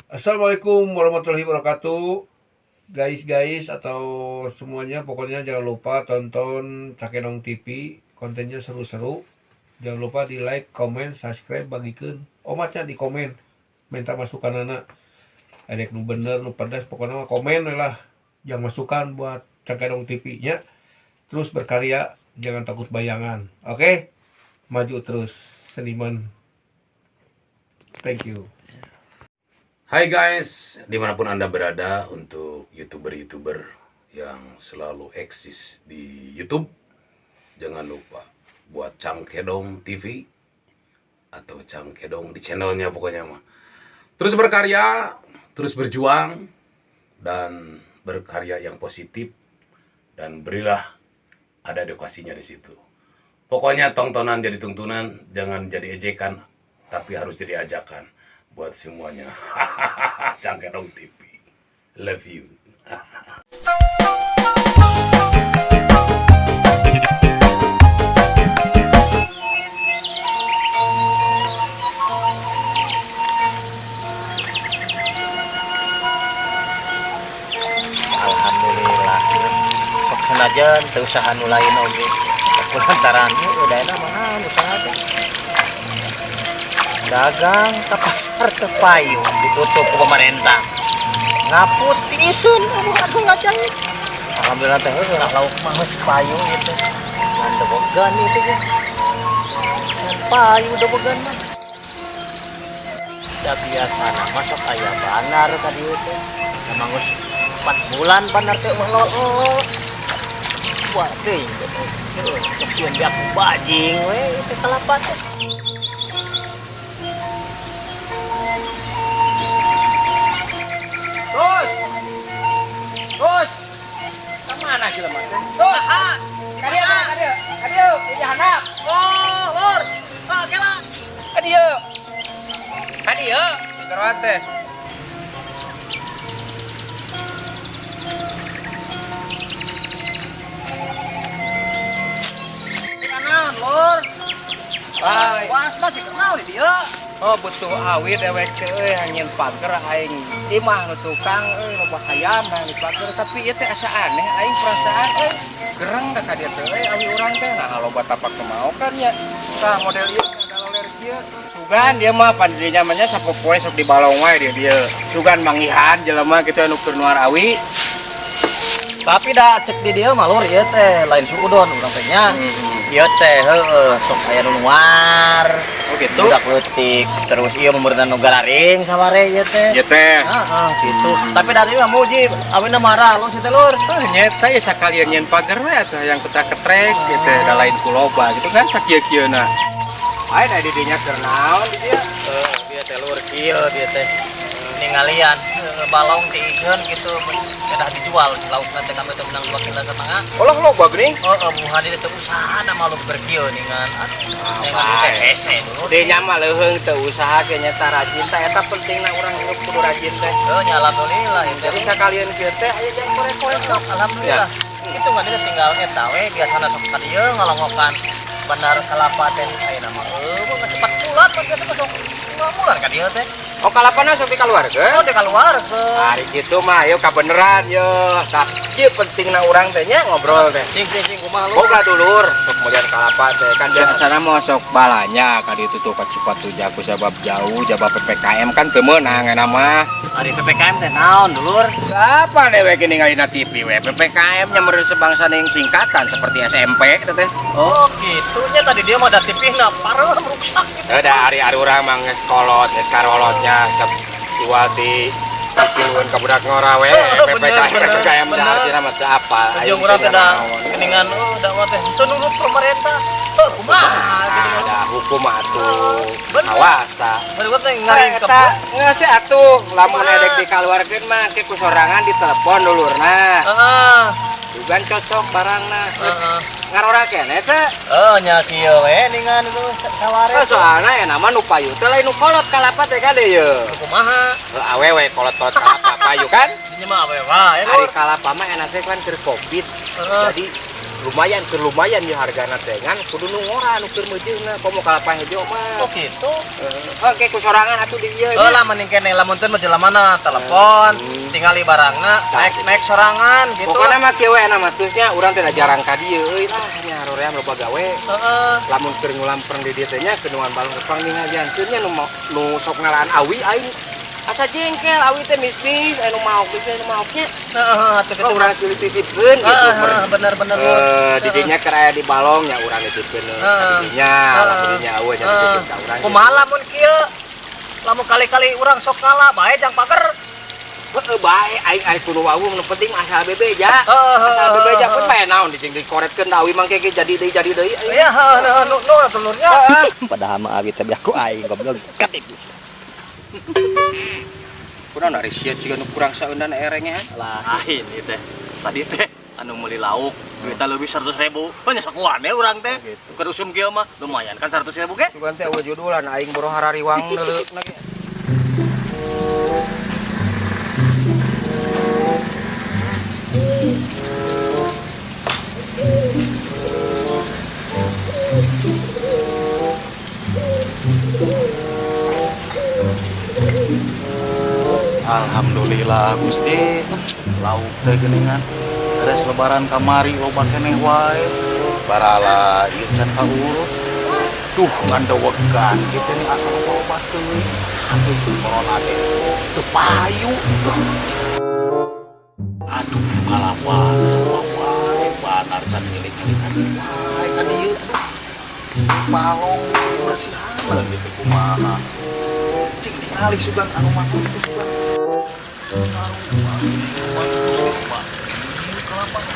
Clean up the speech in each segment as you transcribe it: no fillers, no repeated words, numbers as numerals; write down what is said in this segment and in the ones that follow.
Assalamualaikum warahmatullahi wabarakatuh. Guys-guys atau semuanya, pokoknya jangan lupa tonton Cangkedong TV, kontennya seru-seru. Jangan lupa di like, komen, subscribe, bagikan. Omatnya di komen, minta masukan anak. Ada nu bener, nu pedas, pokoknya mah komen we lah. Jangan masukan buat Cangkedong TV-nya. Terus berkarya, jangan takut bayangan. Oke? Maju terus seniman. Thank you. Hai guys, dimanapun Anda berada, untuk youtuber-youtuber yang selalu eksis di YouTube, jangan lupa buat Cangkedong TV atau Cangkedong di channelnya pokoknya mah. Terus berkarya, terus berjuang, dan berkarya yang positif, dan berilah ada edukasinya di situ. Pokoknya tontonan jadi tuntunan, jangan jadi ejekan, tapi harus jadi ajakan buat semuanya. Cangkedong TV. Love you. Alhamdulillah, sok senajan teu usaha nu lain oge lantaran heueuh daena mah usaha teh dagang ka pasar teu payu, ditutup ku pemerintah, ngaput tiiseun aduh aduh ngajang. Alhamdulillah teh heueuh lah, lauk mah geus payu ieu teh, ngan debogan ieu teh ge. Ngan payu debogan mah da biasana mah sok aya banar ka dieu teh. Emang geus 4 bulan banar teh ulah lo. Wah, teuing teh. Heueuh, sok sieun beak bajing we ieu teh kalapa teh. Terus. Terus. Ka mana jelema teh? Terus. Ka dieu, ka dieu. Ka dieu, di handap. Oh, lur. Ah, kela. Ka dieu. Ka dieu, geroan teh. Kanan, lur. Baik. Was masih kenal di dia. Oh, butuh awi dewek teh euy nyieun pager aing. Imah nu tukang euy loba hayam hayang dipager, tapi ieu teh asa aneh aing perasaan euy. Gereng ka dieu teh euy awi urang teh, nah loba tapak teu mau kan nya. Tah model ieu ada loler kieu. Sugan dia mah pan dirinya mah nya sapopoe sok dibalong wae dia dieu. Sugan manggihan jelema kitu anu keur nuar awi. Tapi da cek di dieu mah lur ieu teh lain suudon urang teh nya. Ieu teh heueuh sok aya nu nuar. Oh gitu. Budak leutik terus ieu meureunan nu gararing saware ieu teh. Ieu teh. Heeh gitu. Tapi da ieu mah muji awina marah lu si teh lur. Oh, nyeta ya sakalian nyen pager we atuh yang ketrek-ketrek gitu da lain ku loba gitu kan sakieu-kieuna. Ayo da di dinya keur naon di dieu? Heuh, dia teh lur kieu dia teh. Ningalian balong tiiseun gitu kedah dijual laukna teh kami teh menang 2 kilo setengah. Olah loba geuning. Heeh, buhan itu teh usaha na malu berkieu ningan. Aduh, ningan teh hese dulu. Di nya mah leuheung teu usaha ge nyeta rajin teh eta pentingna urang hirup kudu rajin teh. Heuh nya alhamdulillah ieu teh. Jadi sakalian kieu teh aya jang korek-korek sok alhamdulillah. Ya. Itu mah dia tinggal eta we biasana sok ka dieu ngalongokan benar kelapa teh ayeuna mah heueuh geus 4 bulan mah biasa mah sok 2 bulan ka dieu teh. Oh kalapana sok dikaluarkeun? Oh dikaluarkeun. Ari kitu mah yeuh kabeneran yeuh. Tah ieu pentingna urang teh nya ngobrol teh. Sing sing sing kumaha lur? Boga dulur sok meulian kalapa teh kan biasana mah sok balanya ka ditu tuh ka Cipatu Jago sabab jauh jaba PPKM kan teu meunang euna mah. Ari PPKM teh naon dulur? Siapa dewek ini ningali na TV we PPKM nya meureun sebangsa ning singkatan seperti SMP teh teh. Oh gitu nya tadi dia mah da TV na pareuh ruksak gitu. Heuh da ari-ari urang mah geus kolot geus karolotnya sep iwati piluan ka budak ngora we. Bener, PPKM bener, PPKM da bener. artina mah teu apa. Jeung urang teh da geuningan oh da mah teh teu nurut pemerintah. Heuh kumaha gitu. Ada hukum atuh. Bener. Awasa. Baru teh ngaringkep. Eta geus atuh lamun edek dikaluarkeun mah ke ku sorangan ditelepon dulurna. Heeh. Dugan cocok barangna. Geus Heeh. ngarora keneh teh. Heuh nya kieu we ningan itu saware. Oh, soalna ya nama nu payu teh lain nu kolot kalapa teh kade ye. Kumaha? Heuh awewe kolot-kolot kalapa payu kan? Dinya mah awewe wae. Ari kalapa mah enak teh kan keur Covid. Heeh. Jadi Lumayan keur lumayan ieu hargana teh ngan kudu nu ngora nu keur meujeuna komo kalapa hejo mah. Oh gitu. Oke ku sorangan atuh di dieu. Oh lah mending keneh lamun teu mah jelemana telepon, tingali barangna, naik-naik sorangan gitu. Pokoknya mah kieu we mah tusnya urang teh da jarang ka dieu euy ah nya haroream loba gawe. Heeh. Lamun keur ngulampreng di dieu teh nya keunuan balong kepang ningalian nya nu sok ngalaan awi aing asa jengkel awi teh mistis anu maok teh anu maoknya. Heeh, atuh kitu. Oh, urang silih titipkeun gitu. Heeh, bener-bener. Di dinya keur aya di balong nya urang nitipkeun ka dinya, lamun dinya eueuh nya dititip ka urang. Kumaha lamun kieu? Lamun kali-kali urang sok kalah bae jang pager. Heeh, bae aing ari kudu wawuh nu penting asal bebeja. Asal bebeja pun bae naon dijing dikoretkeun da awi mangke ge jadi deui jadi deui. Iya, heeh, nu nu telurnya. Padahal mah awi teh ku aing goblok ketik. Kurang dari sia jiga nu kurang saeundan erengnya. Lain ieu teh. Tadi teh anu meuli lauk duitna leuwih 100.000. Oh nya sakuan we urang teh. Keur usum kieu mah lumayan kan 100.000 ge. Sugan teh eueuh judulan aing boro harariwang leuleukna ge. Alhamdulillah Gusti, lauk teh geuningan. Beres lebaran kamari loba keneh wae. Barala ieu can kaurus. Duh ngandewegan kitu nih asa loba teuing. Aduh corona teh teu payu. Aduh malawan wae banar can milik-milikan wae ka dieu. Balong masihan gitu kumaha. Cing ningali sugan anu mah itu sugan.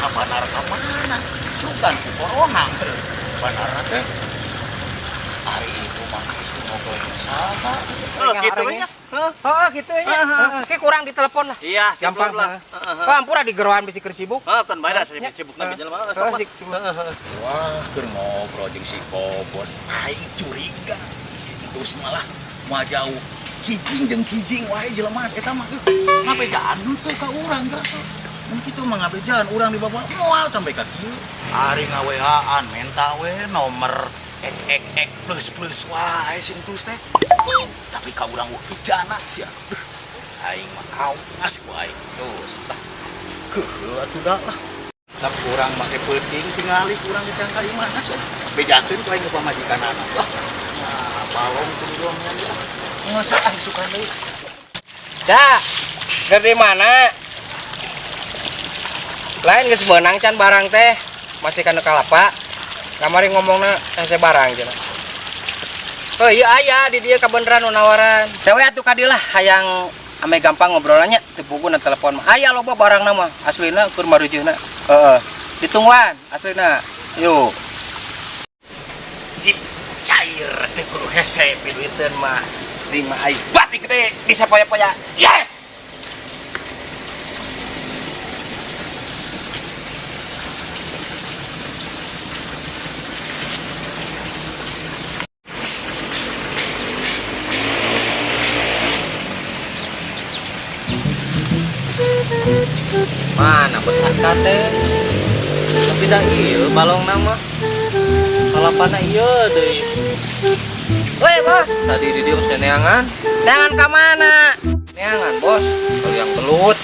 Kabanar kamana sugan ku corona banar teh hari itu mah geus ngobrol saha gitu we nya. Heeh gitu we nya. Heeh, ke kurang ditelepon lah. Iya, gampang lah. Heeh. Ampura di geroan bisi keur sibuk. Heeh, kan bae da sibuk-sibukna ge jelema. Wah, keur ngobrol jeung si Kobos aing curiga si Entus malah moal jauh. Kijing jeung kijing wae jelema eta mah ngabejaan teh ka urang geus. Mun kitu mah ngabejaan urang di bawah moal sampai ka kieu. Ari nga-WA-an menta we nomor ek plus plus wae si Entus teh. Tapi ka urang eueuh bejana sia. Aing mah awas ku aing terus lah. Keuheul atuh da lah. Tapi urang make peuting tingali urang di tangka imahna sok. Bejakeun ku aing ka pamajikanana. Lah, nah, balong kudu doang nya. Nggak ah suka deui. Cak, keur di mana? Lain geus meunang can barang teh, masih kana kalapa. Kamari ngomongna hese barang cenah. Oh iya aya di dieu kabeneran nu nawaran. Teh we atuh ka dieu lah hayang ame gampang ngobrolannya teu puguh na telepon mah. Aya loba barangna mah, aslina keur marujeuna. Heeh. Ditungguan aslina. Yuk. Sip cair teh kudu hese piduiteun mah. Lima aing batik gede bisa poya-poya. Yes. Mana bos aska teh? Tapi dah ieu balong nama. Kalapana ieu deui. Weh, Bos. Tadi di dieu geus neangan. Neangan ka mana? Neangan, Bos. Kalau yang belut.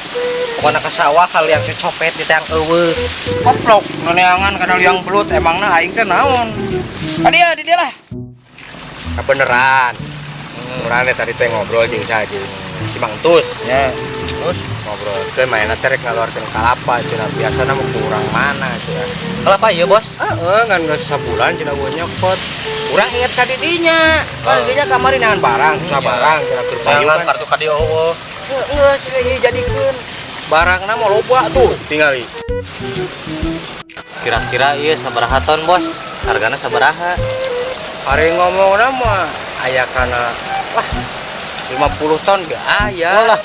Pokoknya ke sawah kalau yang copet di tang eueuh. Koplok, nu neangan kana liang belut emangna aing teh naon? Ka dieu, di dieu lah. Kabeneran. Urang teh tadi teh ngobrol jeung saha jeung si Mang Tus. Ya. Terus ngobrol ke mainna teh rek ngaluarkeun kalapa cenah biasana mah kurang mana cenah. Kalapa ieu, Bos? Heeh, ngan geus sabulan cenah eueuh nyokot. Urang inget ka didinya. Ka didinya kamari neangan barang, susah barang cenah keur payu Neangan kan. kartu ka dieu eueuh. Geus we ieu jadikeun. Barangna mah loba tuh tingali. Kira-kira ieu sabaraha ton, Bos? Hargana sabaraha? Ari ngomongna mah aya kana wah 50 ton ge aya. Lah,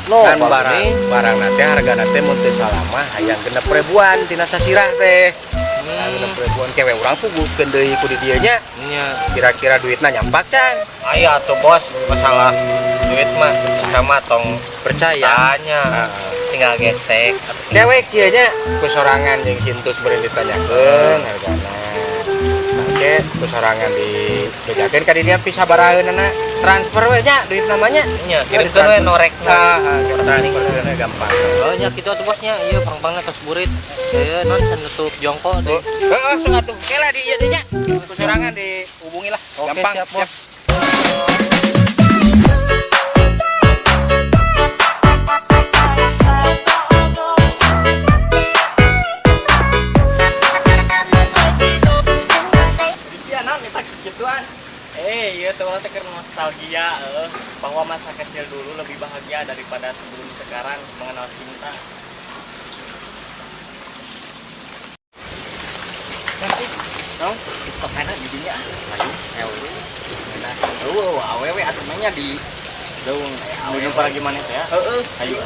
lo kan barang nate hargana teh mun teu salah mah hayang 6.000-an tina sasirah teh. 6.000-an kewe urang puguhkeun deui ku di dieu nya. Nya. Kira-kira duitna nyampak can. Aya atuh, Bos, masalah Duit mah sama tong Percaya. tanya. Tinggal gesek. Dewek kieu nya ku sorangan jeung si Entus beureun ditanyakeun hargana. Oke, ku sorangan dibejakeun ka dinya pisabaraheunana transfer we nya duit namanya. Nya, kirimkeun we norekna. Ah, transfer we gampang. Oh nya kitu atuh bosnya, ieu pang-pangna tos burit. Ieu non nutup jongko deui. Heeh, sok atuh. Oke lah di ieu dinya. Ku sorangan dihubungi lah. Oke, Gampang. siap, Bos. Iya tuh orang teh keur nostalgia bahwa masa kecil dulu lebih bahagia daripada sebelum sekarang mengenal cinta. Naon? Tokana di dinya. Ayo, ewe. Nah, eueuh awewe atuh mah nya di Daung, anu jumpa lagi mana teh ya? Heeh. Ayo.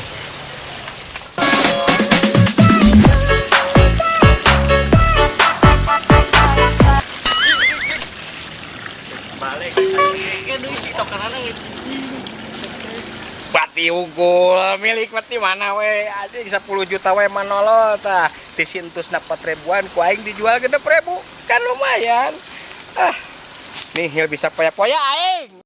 Balik. Aduh, di tokanana geus. Bati unggul milik bati mana we anjing 10 juta we manolol tah ti si Entusna 4 ribuan ku aing dijual 6.000 kan lumayan. Ah, nihil bisa poya-poya aing.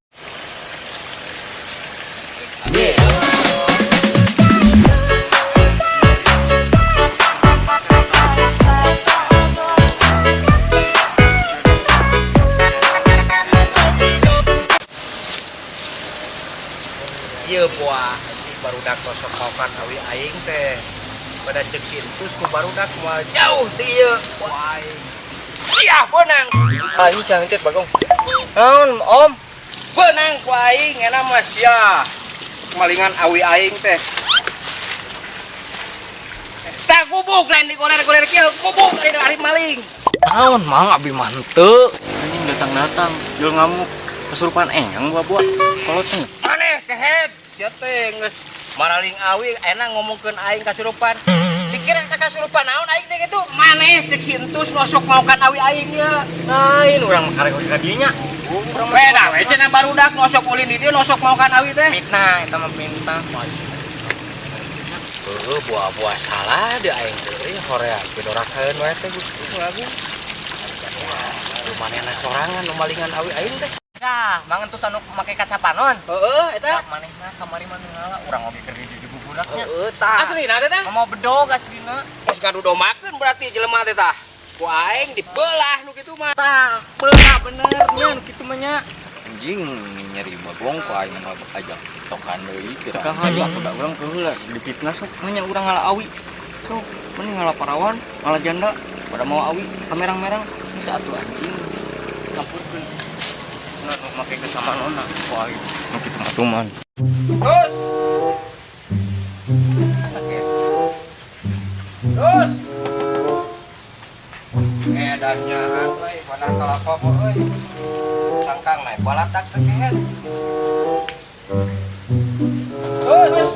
Ieu buah anjing barudak tosok maokan awi aing teh. Pada cek si Entus ku barudak moal jauh ti ieu. Ku aing. Siah beunang. Ah, ini jangan cet Bagong. Naon, Om? Beunang ku aing enak mah sia. Malingan awi aing teh. Tah gubuk lain digoler-goler kieu, gubuk ari ari maling. Naon, Mang abi mah henteu. Anjing datang-datang, jual ngamuk. Kesurupan engang buah-buah. Kolot teh. Maneh kehed, sia teh geus maraling awi enak ngomongkeun aing kasurupan. Dikira sakasurupan naon aing teh kitu? Maneh cek si Entus nosok maokan awi aing ye. Lain urang mah karek ka dieu nya. Beda we cenah barudak nosok ulin di dieu nosok maokan awi teh. Fitnah eta mah fitnah. Heuh, buah-buah salah di aing teh euy horea pidorakeun we teh Gusti lagu. Lu manehna sorangan nu malingan awi aing teh. Nah, Mang Entus anu make kaca panon. Heeh, eta. Tah manehna kamari mah nu ngala urang oge keur di bubudaknya. Heeh, tah. Aslina teh tah. Mau bedog aslina. Geus ngadu dombakeun berarti jelema teh tah. Ku aing dibelah nu kitu mah. Tah, belah bener nya nu kitu mah nya. Anjing nyeri bagong ku aing mah ajak tokan deui kira. Tukang hayu atuh da urang keheula dipitnah sok nya urang ngala awi. Sok mending ngala parawan, ngala janda, pada mau awi kamerang-merang bisa atuh anjing. Campurkeun. Nah, nu make kesamaan ona ku aing. Nu kitu mah tuman. Terus. Terus. Edannya euy, padahal kalapa euy. Cangkang naik balatak teh kehed. Terus.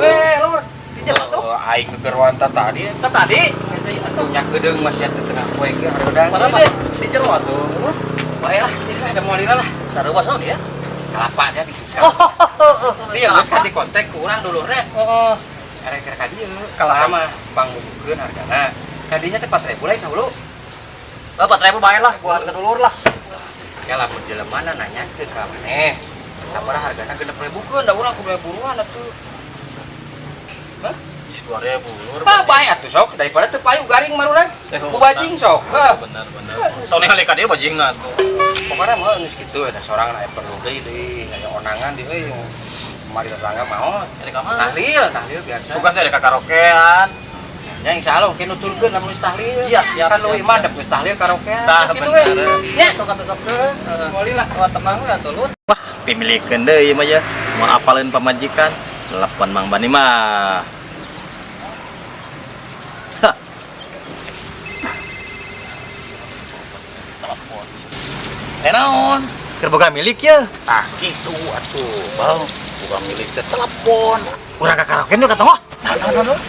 Weh, lur, di jalan tuh. Oh, aing kegerwan ta tadi. Ta tadi. Atuh nya kedeung masih teh tengah poe ge hareudang. Padahal mah di jero atuh. Bae lah, ini ada moalina lah. Sarua naon ya? Kalapa teh bisnis. Iya, geus ka di kontak ku urang dulurna. Heeh. Erek-erek ka dieu. Kalapa mah pangbukukeun hargana. Kadinya teh 4.0 lain sahulu. Lah 4.0 bae lah, gua harga dulur lah. Ya lamun jelema na nanyakeun ka maneh. Sabaraha hargana 6.000 keun da urang kudu buruan atuh. Hah? 2000 lur. Ah, bae atuh sok daripada teu payu garing marurang. Ku bajing sok. Heuh. Bener bener. Soalnya kali ka dieu bajingna atuh. Pokoknya mah geus kitu ada sorangan aya perlu deui deui aya onangan deui euy. Mari tetangga maot. Rek ka mana? Tahlil, tahlil biasa. Sugan teh rek ka karaokean. Nya insyaallah mungkin nuturkeun lamun geus tahlil. Iya, siap, Kan leuwih siap, madep geus tahlil karaokean. Tah Kitu we. bener. Nya Sok atuh sok heeh. moal lah. Wah tenang we atuh lur. Wah, pimilikeun deui mah ya. Mau apaleun pamajikan, telepon Mang Bani mah. Hah. Telepon. Eh naon? Keur boga milik ya? Tah kitu atuh, Bang. Bukan milik teh telepon. Urang ka karaoke nu katong. Nah, nah, nah, nah.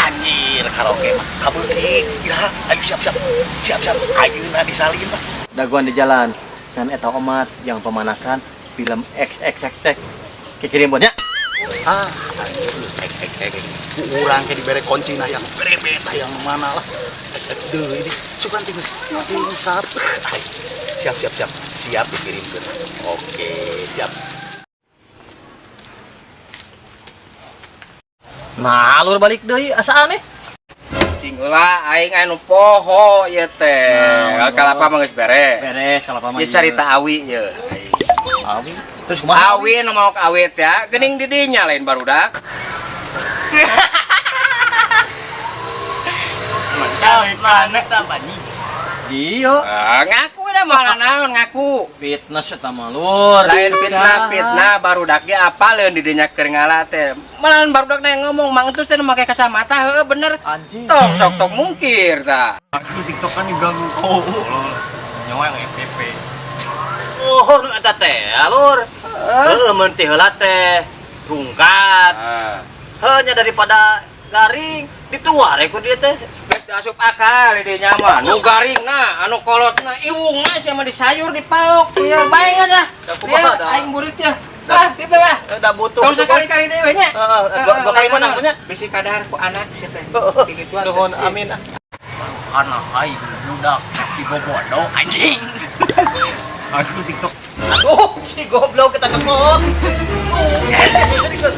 Anjir, karaoke mah kabeutik. Iraha, ayo siap-siap. Siap-siap. Ayeuna disalin mah. Daguan di jalan dan eta omat yang pemanasan Film XXX teh kikirim nya. Ah, terus ek ek ek ku urang ke dibere kunci nah yang berebet yang mana lah. Ek ek deui ini sugan teh geus diusap. Ay, siap siap siap. Siap dikirimkeun. Oke, siap. Nah, lur, balik deui asa aneh. Cing heula aing anu poho ieu teh. Nah, kalapa mah geus beres. Beres kalapa mah. Ieu carita awi ieu. Awi. Terus kumaha? Awi nu mau awet ya, geuning di dinya lain barudak. Cawe mana tambah nih. Iya. Ah, ngaku dah malah naon ngaku. Fitnah eta mah, lur. Lain fitnah fitnah, barudak ge apaleun di dinya keur ngala teh. Malahan barudak na yang ngomong, Mang Entus teh nu make kacamata, heueuh bener. Anjing. Tong sok tok mungkir tah. Aku TikTok kan diganggu. Oh, nyawa yang FTP. Oh, nu eta teh, lur. Heeh, mun teh heula teh rungkat. Ah. Heuh nya daripada garing dituar ku dia teh. Geus asup akal di dinya mah. Nu garingna, anu kolotna, iwungna sia mah disayur dipaok. Ya bae geus ah. Da kumaha Ya, dah? aing burit ya. Wah, gitu wah. Da butuh. Tong sekali-kali deui we nya. Heeh, dua kali menang nya. Bisi kadar ku anak sia teh. Gituan. Nuhun, amin ah. Karena aing budak dibobodo anjing. Aku TikTok. Aduh, si goblok kita kekolot. Tuh,